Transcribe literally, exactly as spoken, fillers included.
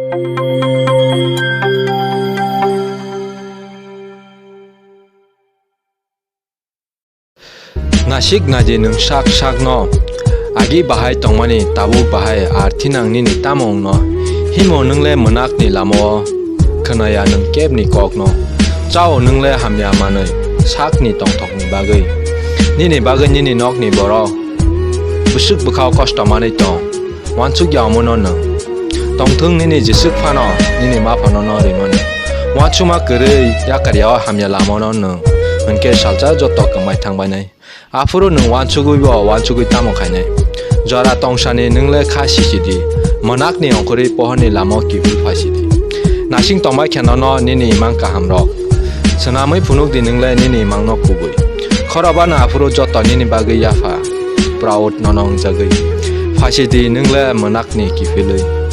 Nasik naidi nwng sak sakno, agi bahai tongmani tabuk bahai ar thinang nini tamo wngno? Himo nwng le mwnakni lama-o, khwnaya nwng kebni kokno? Chao nwng le hamya manwi sakni tongthokni bagwi? Nini bagwi nini nokni borok bwswk bwkhao kosto manwi tong. Uansuk ya omono nwng. Tongthwng nini jeswk phano nini ma phano no rimani. Uansukma kwrwi yakar yao hamya lamano nwng. Hwnkhe salsa joto kwmai thangbainai. Aphuru nwng uansugwi bo uansugwi tamo khainai. Jora tongsani nwng le kha sisidi. Mwnakni ongkhorwi pohorni lama kiphil phaisidi. Nasing tongbai khe nono nini imang kahamrok. Swnamwi phunukdi nwng le nini imangno kubui. Khorobano aphuru joto nini bagwi yapha. Proud nono wngjagwi. Phaisidi nwng le mwnakni kiphilwi.